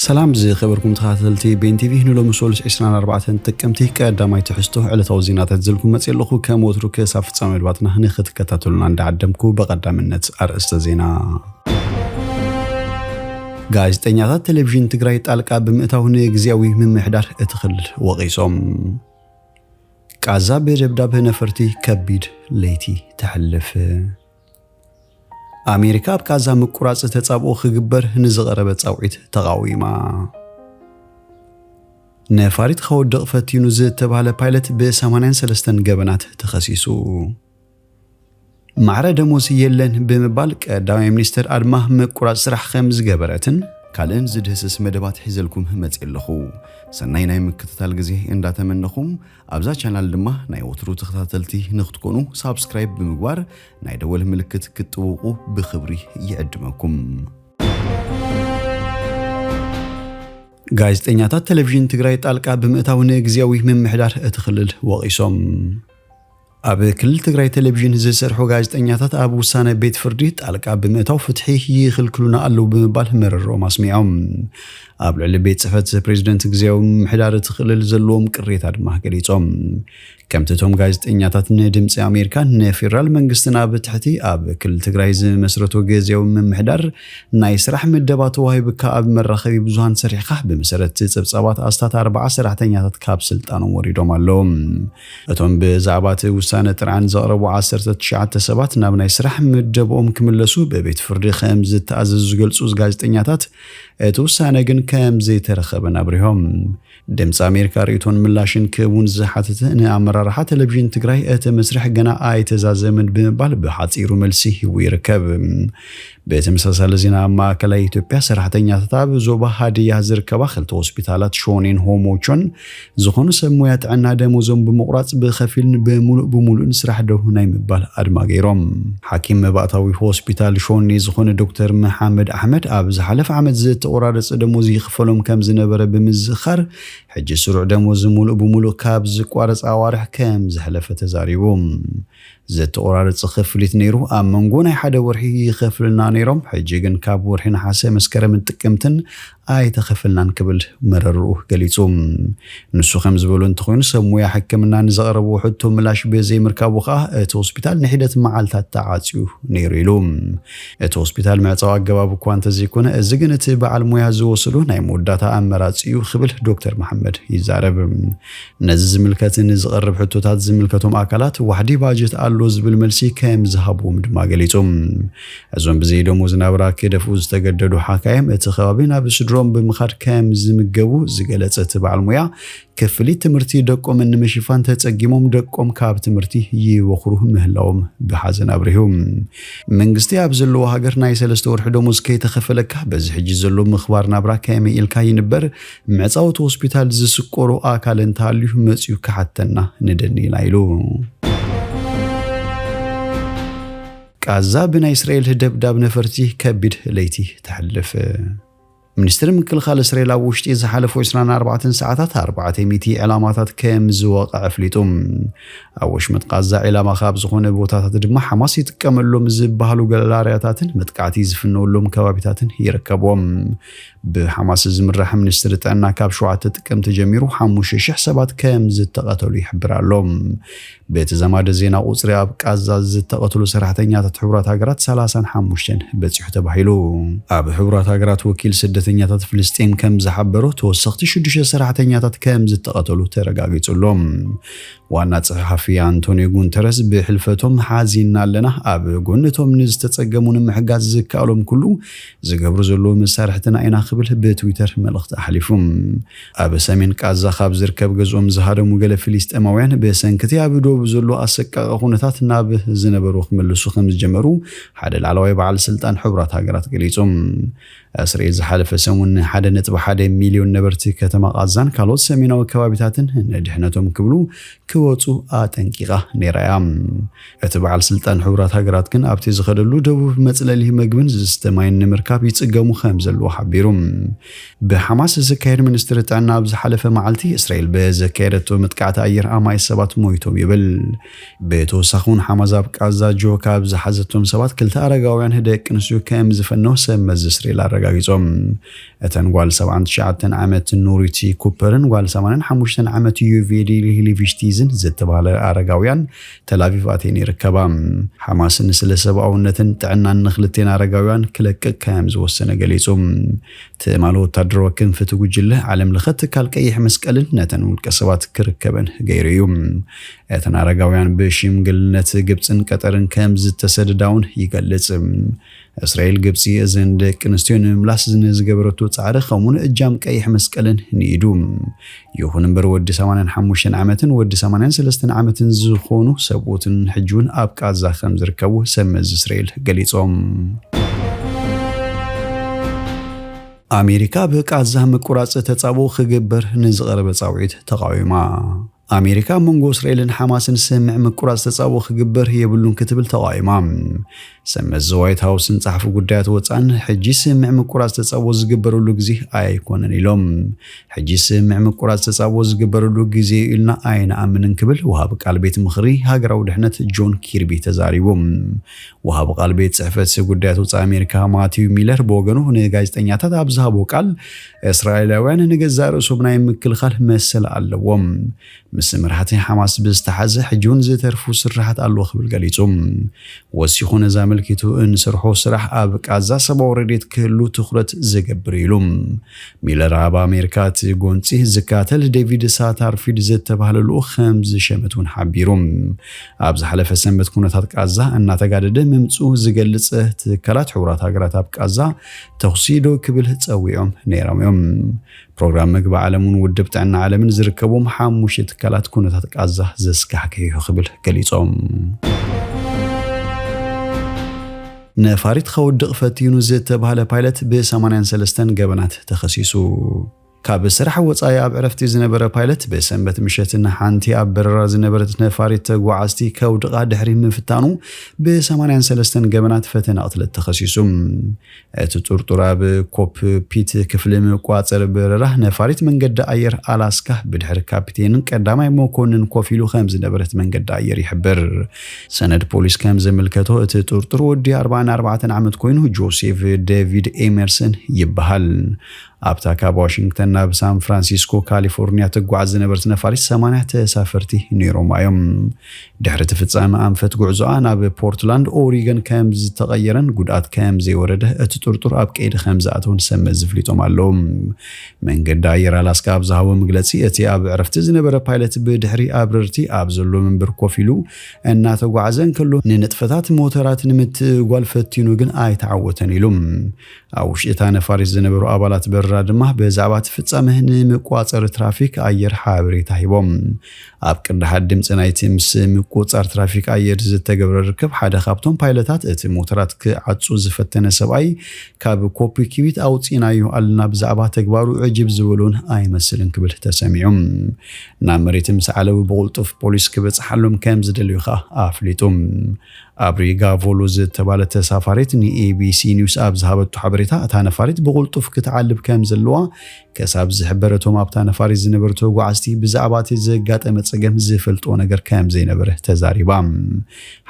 ሰላም ዝኸበርኩም ተኸታተልቲ ቤን ቲቪ፣ ንሎሚ ሶሉስ ዕስራን ኣርባዕተን ጥቅምቲ ቀዳማይ ትሕዝቶ ዕለታዊ ዜናታት ዘልኩም መጽእ ኣለኹ። ከም ወትሩ ክሳብ ፍጻሜ መደባትና ንኽትከታተሉና እንዳዓደምኩ ብቐዳምነት ኣርእስተ ዜና። ጋዜጠኛታት ቴሌቪዥን ትግራይ ጣልቃ ብምእታው ንግዝያዊ ምምሕዳር እቲ ክልል ወቒሶም። ቃዛ ብደብዳብ ነፈርቲ ከቢድ ለይቲ ተሕልፍ። ኣሜሪካ ኣብ ቃዛ ምቁራጽ ተጻብኦ ክግበር ንዝቐረበ ጻውዒት ተቓዊማ። ነፋሪት ከወድቕ ፈቲኑ ዝተባህለ ፓይለት ብ ሰማንያን ሰለስተን ገበናት ተኸሲሱ። ማዕረ ደሞዝ የለን ብምባል ቀዳማይ ሚኒስትር ኣድማ ምቁራጽ ስራሕ ከም ዝገበረትን ካልእን ዝድህስስ መደባት ሒዘልኩም መጽእ ኣለኹ። ሰናይ ናይ ምክትታል ግዜ እንዳተመነኹም፣ ኣብዛ ቻናል ድማ ናይ ወትሩ ተኸታተልቲ ንክትኮኑ ሳብስክራይብ ብምግባር ናይ ደወል ምልክት ክትጥውቑ ብኽብሪ ይዕድመኩም። ጋዜጠኛታት ቴሌቪዥን ትግራይ ጣልቃ ብምእታው ንግዝያዊ ምምሕዳር እቲ ክልል ወቒሶም። ኣብ ክልል ትግራይ ቴሌቪዥን ዝሰርሑ ጋዜጠኛታት ኣብ ውሳነ ቤት ፍርዲ ጣልቃ ብምእታው ፍትሒ ይኽልክሉና ኣለዉ ብምባል መረርኦም ኣስሚዖም። ኣብ ልዕሊ ቤት ጽሕፈት ፕሬዚደንት ግዝያዊ ምምሕዳር እቲ ክልል ዘለዎም ቅሬታ ድማ ገሊጾም። ከምቲ እቶም ጋዜጠኛታት ንድምፂ ኣሜሪካ፣ ንፌደራል መንግስትን ኣብ ትሕቲ ኣብ ክልል ትግራይ ዝመስረቶ ግዝያዊ ምምሕዳር ናይ ስራሕ ምደባ ተዋሂብካ ኣብ መራኸቢ ብዙሃን ሰሪሕካ ብመሰረት ጸብጻባት ኣስታት ኣርባዓ ሰራሕተኛታት ካብ ስልጣኖም ወሪዶም ኣለዉ። እቶም ብዛዕባ እቲ ውሳነ ጥርዓን ዘቕረቡ ዓሰርተ ትሽዓተ ሰባት ናብ ናይ ስራሕ ምደብኦም ክምለሱ ብቤት ፍርዲ ከም ዝተኣዘዙ ዝገልጹ ጋዜጠኛታት፣ እቲ ውሳነ ግን ከም ዘይተረኸበን ኣብሪሆም። ድምፂ ኣሜሪካ ርእይቶን ምላሽን ክህቡን ዝሓተተ ንኣመራርሓ ቴሌቪዥን ትግራይ እቲ መስርሕ ገና ኣይተዛዘመን ብምባል ብሓፂሩ መልሲ ሂቡ ይርከብ። ብተመሳሳሊ ዜና ኣብ ማእከላይ ኢትዮጵያ ሰራሕተኛታት ኣብ ዞባ ሃድያ ዝርከባ ክልተ ሆስፒታላት ሾኔን ሆሞቾን ዝኾኑ ሰብ ሞያ ጥዕና ደሞዞም ብምቑራፅ ብኸፊልን ብምሉእ ብምሉእን ስራሕ ደው ናይ ምባል ኣድማ ገይሮም። ሓኪም መባእታዊ ሆስፒታል ሾኔ ዝኾነ ዶክተር መሓመድ ኣሕመድ ኣብ ዝሓለፈ ዓመት ዝተቆራረፀ ደሞዝ ይኽፈሎም ከም ዝነበረ ብምዝኻር ሕጂ ስሩዕ ደሞዝ ሙሉእ ብሙሉእ ካብ ዝቋረፅ ኣዋርሕ ከም ዘሕለፈ ተዛሪቡ። ዝተቆራረፀ ክፍሊት ነይሩ። ኣብ መንጎ ናይ ሓደ ወርሒ ይኸፍልና ነይሮም። ሕጂ ግን ካብ ወርሒ ነሓሰ፣ መስከረምን ጥቅምትን ኣይተኸፈልናን ክብል መረርኡ ገሊጹ። ንሱ ከም ዝበሎ እንተኾይኑ፣ ሰብ ሞያ ሕክምና ንዘቕረብዎ ሕቶ ምላሽ ብዘይምርካቡ ከኣ እቲ ሆስፒታል ንሒደት መዓልታት ተዓጽዩ ነይሩ ኢሉ። እቲ ሆስፒታል ምዕጻው ኣገባብ እኳ እንተዘይኮነ፣ እዚ ግን እቲ በዓል ሞያ ዝወሰዶ ናይ መወዳእታ ኣመራጺ እዩ ክብል ዶክተር መሓመድ ይዛረብ። ነዚ ዝምልከት ንዝቐርብ ሕቶታት ዝምልከቶም ኣካላት ዋሕዲ ባጀት ኣሎ ዝብል መልሲ ከም ዝሃብዎም ድማ ገሊጹ። እዞም ብዘይ ደሞዝ ናብራ ክደፍኡ ዝተገደዱ ሓካይም እቲ ከባቢ ናብ ስድሮም ብምኻድ ከም ዝምገቡ ዝገለጸ እቲ በዓል ሞያ፣ ክፍሊት ትምህርቲ ደቆምን ንምሽፋን ተጸጊሞም ደቆም ካብ ትምህርቲ ይወኽሩ ምህላዎም ብሓዘን ኣብሪሁ። መንግስቲ ኣብ ዘለዎ ሃገር ናይ ሰለስተ ወርሒ ደሞዝ ከይተኸፈለካ በዚ ሕጂ ዘሎ ምኽባር ናብራ ከመይ ኢልካ ይንበር? ምዕጻው እቲ ሆስፒታል ዝስቆሮ ኣካል እንተሃልዩ መጺኡ ክሓተና ንደኒ ኢና ኢሉ። ቃዛ ብናይ እስራኤል ደብዳብ ነፈርቲ ከቢድ ለይቲ ተሕልፍ። ሚኒስትሪ ምክልኻል እስራኤል ኣብ ውሽጢ ዝሓለፉ ዕስራን ኣርባዕተን ሰዓታት ኣርባዕተ ሚእቲ ዕላማታት ከም ዝወቕዐ ኣፍሊጡ። ኣብ ወሽመጥ ቃዛ ዒላማ ካብ ዝኾነ ቦታታት ድማ ሓማስ ይጥቀመሎም ዝበሃሉ ገላርያታትን መጥቃዕቲ ዝፍነወሎም ከባቢታትን ይርከብዎም። ብሓማስ ዝምራሕ ሚኒስትሪ ጥዕና ካብ ሸውዓተ ጥቅምቲ ጀሚሩ ሓሙሽተ ሽሕ ሰባት ከም ዝተቐተሉ ይሕብር ኣሎ። ብተዛማዲ ዜና ቁጽሪ ኣብ ቃዛ ዝተቐትሉ ሰራሕተኛታት ሕቡራት ሃገራት ሰላሳን ሓሙሽተን በጺሑ ተባሂሉ። ኣብ ሕቡራት ሃገራት ወኪል ስደተኛታት ፍልስጤም ከም ዝሓበሮ ተወሰኽቲ ሽዱሽተ ሰራሕተኛታት ከም ዝተቐተሉ ተረጋጊጹ ኣሎ። ዋና ጸሓፊ ኣንቶኒዮ ጉንተረስ ብሕልፈቶም ሓዚንና ኣለና፣ ኣብ ጎነቶም ንዝተጸገሙ ንምሕጋዝ ዝከኣሎም ኩሉ ዝገብሩ ዘለዉ መሳርሕትና ኢና ክብል ብትዊተር መልእኽቲ ኣሕሊፉ። ኣብ ሰሜን ቃዛ ካብ ዝርከብ ገዝኦም ዝሃደሙ ገለ ፍልስጤማውያን ብሰንክቲ ኣብ ዶብ ዘሎ ኣሰቃቂ ኩነታት ናብ ዝነበሩ ክምልሱ ከም ዝጀመሩ ሓደ ላዕለዋይ በዓል ስልጣን ሕቡራት ሃገራት ገሊጹ። እስራኤል ዝሓለፈ ሰሙን ንሓደ ነጥቢ ሓደ ሚልዮን ነበርቲ ከተማ ቃዛን ካልኦት ሰሜናዊ ከባቢታትን ንድሕነቶም ክብሉ ክወጹ ኣጠንቂቓ ነይራ እያ። እቲ በዓል ስልጣን ሕቡራት ሃገራት ግን ኣብቲ ዝኸደሉ ደቡብ መጽለሊ መግብን ዝስተ ማይን ንምርካብ ይጽገሙ ከም ዘለዉ ሓቢሩ። ብሓማስ ዝካየድ ሚኒስትሪ ጥዕና ኣብ ዝሓለፈ መዓልቲ እስራኤል ብዘካየደቶ መጥቃዕቲ ኣየር ኣማኢት ሰባት ሞይቶም ይብል። ብተወሳኺ እውን ሓማስ ኣብ ቃዛ ጆካ ኣብ ዝሓዘቶም ሰባት ክልተ ኣረጋውያን ደቂ ኣንስትዮ ከም ዝፈነው ሰብ መዚ እስራኤል ኣረጋጊጾም። እተን ጓል ሰብዓን ትሽዓተን ዓመት ኑሪቲ ኩፐርን ጓል ሰማንያን ሓሙሽተን ዓመት ዩቬዲ ሊቪሽቲዝን ዝተባህለ ኣረጋውያን ተላቪቭ ኣትየን ይርከባ። ሓማስ ንስለ ሰብኣውነትን ጥዕናን ንክልቴን ኣረጋውያን ክለቅቕ ከም ዝወሰነ ገሊጹ። ትማሊ ወታደራዊ ክንፊ እቲ ጉጅለ ዓለም ለኸ ትካል ቀይሕ መስቀልን ነተን ውልቀ ሰባት ክርከበን ገይሩ እዩ። እተን ኣረጋውያን ብሽምግልነት ግብፅን ቀጠርን ከም ዝተሰደዳ እውን ይገልጽ። እስራኤል ግብፂ እዘን ደቂ ኣንስትዮ ንምምላስ ንዝገበረቶ ጻዕሪ ከምኡውን እጃም ቀይሕ መስቀልን ንኢዱ። ይኹን እምበር ወዲ ሰማንያን ሓሙሽተን ዓመትን ወዲ ሰማንያን ሰለስተን ዓመትን ዝኾኑ ሰብኡትን ሕጂ እውን ኣብ ቃዛ ከም ዝርከቡ ሰብ መዚ እስራኤል ገሊጾም። ኣሜሪካ ብቃዛ ምቁራጽ ተጻብኦ ክግበር ንዝቐረበ ጻውዒት ተቓዊማ። ኣሜሪካ ኣብ መንጎ እስራኤልን ሓማስን ስምምዕ ምቁራጽ ተጻብኦ ክግበር የብሉን ክትብል ተቓዊማ። ሰብ መዚ ዋይት ሃውስን ጸሓፊ ጉዳያት ወጻእን ሕጂ ስምምዕ ምቁራጽ ተጻብኦ ዝግበረሉ ግዜ ኣይኮነን ኢሎም። ሕጂ ስምምዕ ምቁራጽ ተጻብኦ ዝግበረሉ ግዜ እዩ ኢልና ኣይንኣምንን ክብል ወሃቢ ቃል ቤት ምኽሪ ሃገራዊ ድሕነት ጆን ኪርቢ ተዛሪቡ። ወሃቢ ቃል ቤት ጽሕፈት ጉዳያት ወጻኢ ኣሜሪካ ማቲው ሚለር ብወገኑ ንጋዜጠኛታት ኣብ ዝሃቦ ቃል፣ እስራኤላውያን ንገዛእ ርእሶም ናይ ምክልኻል መሰል ኣለዎም። ምስ መራሕቲ ሓማስ ብዝተሓዘ ሕጂ እውን ዝተርፉ ስራሓት ኣለዎ ክብል ገሊጹ። ወሲኹ ነዚ ኣመልኪቱ እንሰርሖ ስራሕ ኣብ ቃዛ ሰብኣዊ ረድኤት ክህሉ ትኹረት ዝገብር እዩ ኢሉ። ሚለር ኣብ ኣሜሪካ እቲ ጎንጺ ዝከታተል ዴቪድ ሳታርፊልድ ዝተባህለ ልኡኽ ከም ዝሸመት እውን ሓቢሩ። ኣብ ዝሓለፈ ሰንበት ኩነታት ቃዛ እናተጋደደ ምምጽኡ ዝገልጽ ትካላት ሕቡራት ሃገራት ኣብ ቃዛ ተኹሲ ደው ክብል ጸዊዖም ነይሮም እዮም። ፕሮግራም ምግቢ ዓለምን ውድብ ጥዕና ዓለምን ዝርከቦም ሓሙሽተ ትካላት ኩነታት ቃዛ ዘስካሕክሕ እዩ ክብል ገሊጾም። ነፋሪት ከውድቕ ፈቲኑ ዝተባህለ ፓይለት ብ83 ገበናት ተኸሲሱ። ካብ ስራሕ ወጻኢ ኣብ ዕረፍቲ ዝነበረ ፓይለት ብሰንበት ምሸት ንሓንቲ ኣብ በረራ ዝነበረት ነፋሪት ተጓዓዝቲ ከውድቓ ድሕሪ ምፍታኑ ብ83 ገበናት ፈተነ ቅትለት ተኸሲሱ። እቲ ጥርጡር ኣብ ኮክፒት ክፍሊ ምቋጸር በረራ ነፋሪት መንገዲ ኣየር ኣላስካ ብድሕሪ ካፒቴንን ቀዳማይ መኮንን ኮፍ ኢሉ ከም ዝነበረ እቲ መንገዲ ኣየር ይሕብር። ሰነድ ፖሊስ ከም ዘመልከቶ እቲ ጥርጡር ወዲ ኣርባዓን ኣርባዕተን ዓመት ኮይኑ ጆሴፍ ዴቪድ ኤመርሰን ይበሃል። ኣብታ ካብ ዋሽንግተን ናብ ሳን ፍራንሲስኮ ካሊፎርኒያ ትጓዓዝ ዝነበረት ነፋሪት ሰማንያ ተሳፈርቲ ነይሮማ እዮም። ድሕሪ እቲ ፍጻመ ኣንፈት ጉዕዞኣ ናብ ፖርትላንድ ኦሪገን ከም ዝተቐየረን ጉድኣት ከም ዘይወረደ እቲ ጥርጡር ኣብ ቀይዲ ከም ዝኣተወን ሰብ መዚ ኣፍሊጦም ኣለዉ። መንገዲ ኣየር ኣላስካ ኣብ ዝሃቦ መግለጺ፣ እቲ ኣብ ዕረፍቲ ዝነበረ ፓይለት ብድሕሪ ኣብረርቲ ኣብ ዘሎ መንበር ኮፍ ኢሉ እናተጓዓዘ እንከሎ ንንጥፈታት ሞተራት ንምትእጓል ፈቲኑ ግን ኣይተዓወተን ኢሉ። ኣብ ውሽጢ እታ ነፋሪት ዝነበሩ ኣባላት በረራ ድማ ብዛዕባ እቲ ፍጻመ ንምቋጸሪ ትራፊክ ኣየር ሓበሬታ ሂቦም። ኣብ ቅዳሓት ድምጺ ናይቲ ምስ ምቁጽጻር ትራፊክ ኣየር ዝተገብረ ርክብ ሓደ ካብቶም ፓይለታት እቲ ሞተራት ክዓጹ ዝፈተነ ሰብኣይ ካብ ኮክፒት ኣውጺእናዮ ኣለና፣ ብዛዕባ ተግባሩ ዕጅብ ዝበሉን ኣይመስልን ክብል ተሰሚዑ። ናብ መሬት ምስ ዓለቡ ብቕልጡፍ ፖሊስ ክበጽሓሎም ከም ዝደልዩ ከኣ ኣፍሊጡ። ኣብ ሪጋ ቮሎ ዝተባለ ተሳፋሪት ንኤቢሲ ኒውስ ኣብ ዝሃበቶ ሓበሬታ፣ እታ ነፋሪት ብቕልጡፍ ክትዓልብ ከም ዘለዋ ከሳብ ዝሕበረቶም ኣብታ ነፋሪት ዝነበሩ ተጓዓዝቲ ብዛዕባ እቲ ዘጋጠመ ጸገም ዝፈልጥዎ ነገር ከም ዘይነበረ ተዛሪባ።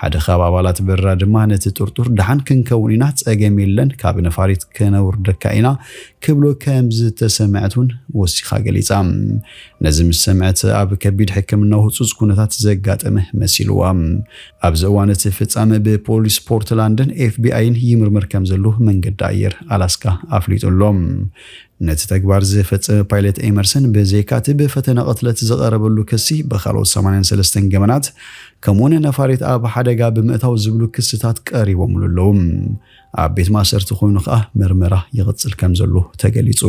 ሓደ ካብ ኣባላት በረራ ድማ ነቲ ጥርጡር ደሓን ክንከውን ኢና፣ ጸገም የለን፣ ካብ ነፋሪት ከነውርደካ ኢና ክብሎ ከም ዝተሰምዐት እውን ወሲኻ ገሊጻ። ነዚ ምስ ሰምዐት ኣብ ከቢድ ሕክምናዊ ህጹጽ ኩነታት ዘጋጠመ መሲልዋ። ኣብዚ እዋን እቲ ፍጻመ ብፖሊስ ፖርትላንድን ኤፍቢኣይን ይምርመር ከም ዘሎ መንገዲ ኣየር ኣላስካ ኣፍሊጡ ኣሎ። ነቲ ተግባር ዝፈጸመ ፓይለት ኤመርሰን ብዘይካ እቲ ብፈተነ ቅትለት ዝቐረበሉ ክሲ ብኻልኦት ሰማንያን ሰለስተን ገበናት ከምኡውን ነፋሪት ኣብ ሓደጋ ብምእታው ዝብሉ ክስታት ቀሪቦምሉ ኣለዉ። ኣብ ቤት ማእሰርቲ ኮይኑ ከኣ መርመራ ይቕጽል ከም ዘሎ ተገሊጹ።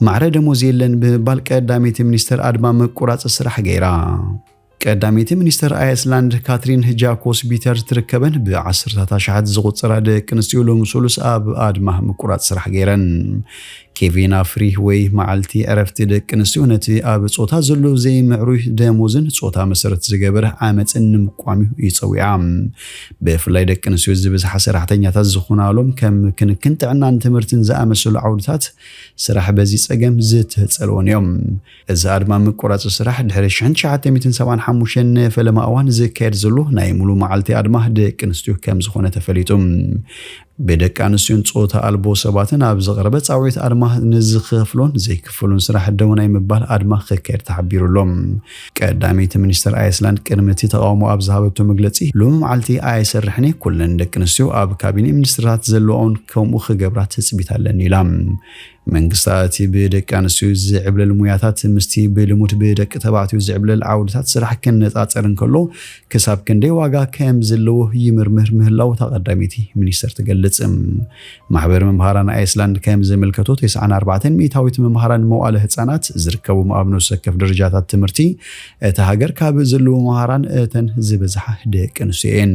ማዕረ ደሞዝ የለን ብምባል ቀዳመይቲ ሚኒስተር ኣድማ ምቁራጽ ስራሕ ገይራ። ቀዳመይቲ ሚኒስተር ኣየስላንድ ካትሪን ጃኮስ ቢተር ትርከበን ብዓሰርታት ኣሽሓት ዝቑጸራ ደቂ ኣንስትዮ ሎሚ ሰሉስ ኣብ ኣድማ ምቁራጽ ስራሕ ገይረን። ኬቪና ፍሪ ወይ መዓልቲ ዕረፍቲ ደቂ ኣንስትዮ ነቲ ኣብ ጾታ ዘሎ ዘይምዕሩይ ደሞዝን ጾታ መሰረት ዝገበረ ዓመፅን ንምቋም እዩ ይጸዊዓ። ብፍላይ ደቂ ኣንስትዮ ዝበዝሓ ሰራሕተኛታት ዝኾናሎም ከም ክንክን ጥዕናን ትምህርትን ዝኣመሰሉ ዓውድታት ስራሕ በዚ ጸገም ዝተጸልወን እዮም። እዚ ኣድማ ምቁራጽ ስራሕ ድሕሪ ሽሕን ትሽዓተ ሚእትን ሰብዓን ሓሙሽተን ፈለማ እዋን ዝካየድ ዘሎ ናይ ሙሉ መዓልቲ ኣድማ ደቂ ኣንስትዮ ከም ዝኾነ ተፈሊጡ። ብደቂ ኣንስትዮን ጾታ ኣልቦ ሰባትን ኣብ ዝቐረበ ጻውዒት ኣድማ ንዝኸፍሎን ዘይክፍሉን ስራሕ ደው ናይ ምባል ኣድማ ክካየድ ተሓቢሩ ኣሎ። ቀዳመይቲ ሚኒስትር ኣይስላንድ ቅድሚ እቲ ተቓውሞ ኣብ ዝሃበቶ መግለጺ፣ ሎሚ መዓልቲ ኣይሰርሕን እየ፣ ኩለን ደቂ ኣንስትዮ ኣብ ካቢኔ ሚኒስትርታት ዘለዋውን ከምኡ ክገብራ ትጽቢት ኣለኒ ኢላ። መንግስታ እቲ ብደቂ ኣንስትዮ ዝዕብለል ሙያታት ምስቲ ብልሙድ ብደቂ ተባዕትዮ ዝዕብለል ዓውድታት ስራሕ ክነጻጸር እንከሎ፣ ክሳብ ክንደይ ዋጋ ከም ዘለዎ ይምርምር ምህላው እታ ቀዳመይቲ ሚኒስተር ትገልጽ። ማሕበር መምሃራን ኣይስላንድ ከም ዘመልከቶ፣ ተስዓን ኣርባዕተን ሚእታዊት መምሃራን መዋእለ ህጻናት ዝርከቦም ኣብ ነፍሲ ወከፍ ደረጃታት ትምህርቲ እታ ሃገር ካብ ዘለዉ መምሃራን እተን ዝበዝሓ ደቂ ኣንስትዮ እየን።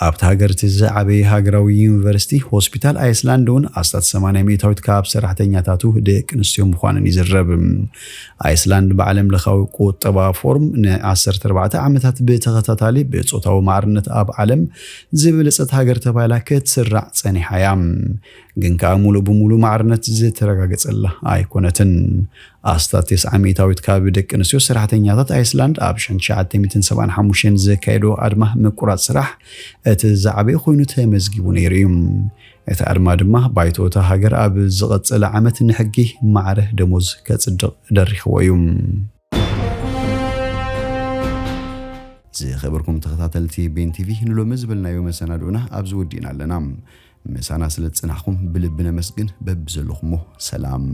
ኣብቲ ሃገር እቲ ዝዓበየ ሃገራዊ ዩኒቨርሲቲ ሆስፒታል ኣይስላንድ እውን ኣስታት ሰማንያ ሚእታዊት ካብ ሰራሕተኛታቱ ደቂ ኣንስትዮ ምዃነን ይዝረብ። ኣይስላንድ ብዓለም ለኻዊ ቁጠባ ፎርም ን ዓሰርተ ኣርባዕተ ዓመታት ብተኸታታሊ ብጾታዊ ማዕርነት ኣብ ዓለም ዝበለጸት ሃገር ተባሂላ ክትስራዕ ጸኒሓ እያ። ግን ከኣ ሙሉእ ብሙሉእ ማዕርነት ዝተረጋገጸላ ኣይኮነትን። ኣስታት ተስዓ ሚእታዊት ካብ ደቂ ኣንስትዮ ሰራሕተኛታት ኣይስላንድ ኣብ ሽሕን ትሽዓተ ሚእትን ሰብዓን ሓሙሽተን ዘካየዶ ኣድማ ምቁራጽ ስራሕ እቲ ዝዓበየ ኮይኑ ተመዝጊቡ ነይሩ እዩ። እቲ ኣድማ ድማ ባይቶ እታ ሃገር ኣብ ዝቐጸለ ዓመት ንሕጊ ማዕረ ደሞዝ ከጽድቕ ደሪኽዎ እዩ። ዝኸበርኩም ተኸታተልቲ ቤን ቲቪ፣ ንሎሚ ዝበልናዮ መሰናድኦና ኣብዚ ወዲእና ኣለና። ምሳና ስለ ዝጸናሕኩም ብልቢ ነመስግን። በብዘለኹሞ ሰላም።